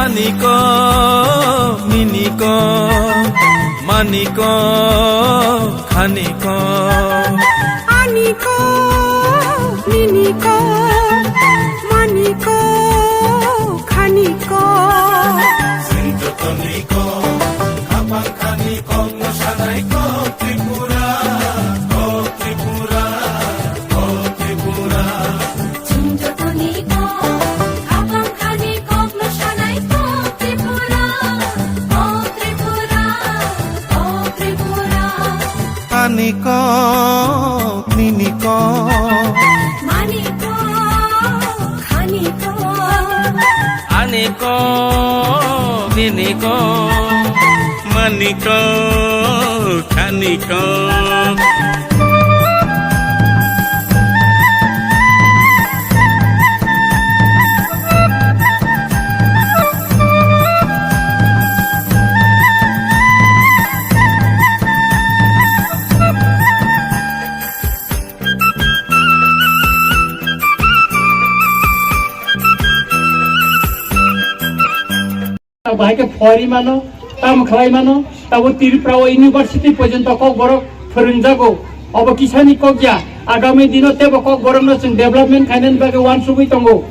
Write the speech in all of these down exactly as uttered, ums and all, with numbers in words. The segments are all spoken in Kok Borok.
Ani ko, nini ko, mani ko, khani ko. Ani ko, nini ko, mani ko, khani ko. Sing jotoni ko, khapang khani ko, no sanai ko, Tripura, ko Tripura, ko Tripura. Chwng jotoni kok, khapang khani kokno sanai kok Tripura, kok Tripura, kok Tripura. Ani kok, nini kok. Mani kok, khani kok. Ani kok, nini kok. Mani kok, khani kok. Bahai khe phori mano, tamo khlai mano, tabo Tripura o university porjonto Kokborok phwrwngjago. Obo kisani kok ya, agami dino tebo Kokborokno chwng development khainani bagwi uansugwi tongo.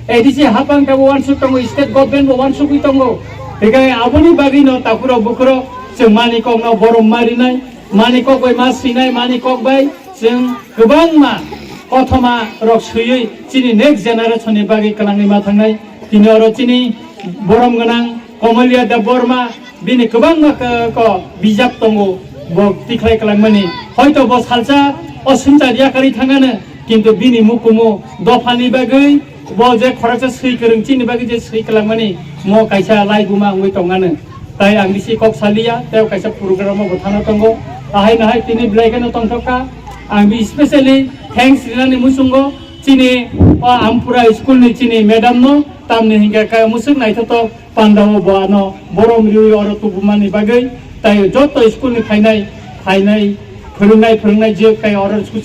A D C hapang tebo uansuk tongo, state government bo uansugwi tongo. Hinkhe aboni bagwino takhurok bukhurok chwng mani kokno borom ma rinai, mani kok bai ma swinai, mani kok bai chwng kwbangma kothoma rok swiwi chini next generation ni bagwi kwlangwi ma thangnai. Tini oro chini borom gwnang Komolia Debbarma, bini kwbangma k-, ko bijap tongo, bo tikhlai kwlangmani. Hoito bo salsa o swngchar yakarwi thangano, kintu bini mukumu dophani bagwi bo je khoroksa swi kwrwng chini bagwi je swi kwlangmani, mo kaisa laibuma wngwi tongano. Tai ang bisi kok saliya, tei kaisa program o bo thangna tongo. Ahai nahai tini belai kheno tongthokha. Ang bi specially thanks rinani muchungo chini o Ampura school ni chini madam no, tamni hinkhe kaya musuk naithotok pandao bo ano borom riwi oro tubumani bagwi. Tai joto school ni phainai, phainai, phwrwngnai, phwrwngnai jiyok tai oro school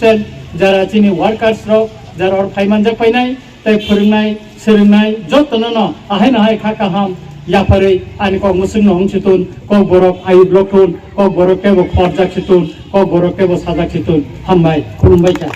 jara chini workers rok, jara oro phaimanjak phainai. Tei phwrwngnai, swrwngnai jotono no ahai no hai kha kaham yapharwi ani kok mwswkno wng si tun, Kokborok ayuk lok thun, Kokborok kebo khorjak si tun, Kokborok kebo sajak si tun. Hambai, khulumbai kha.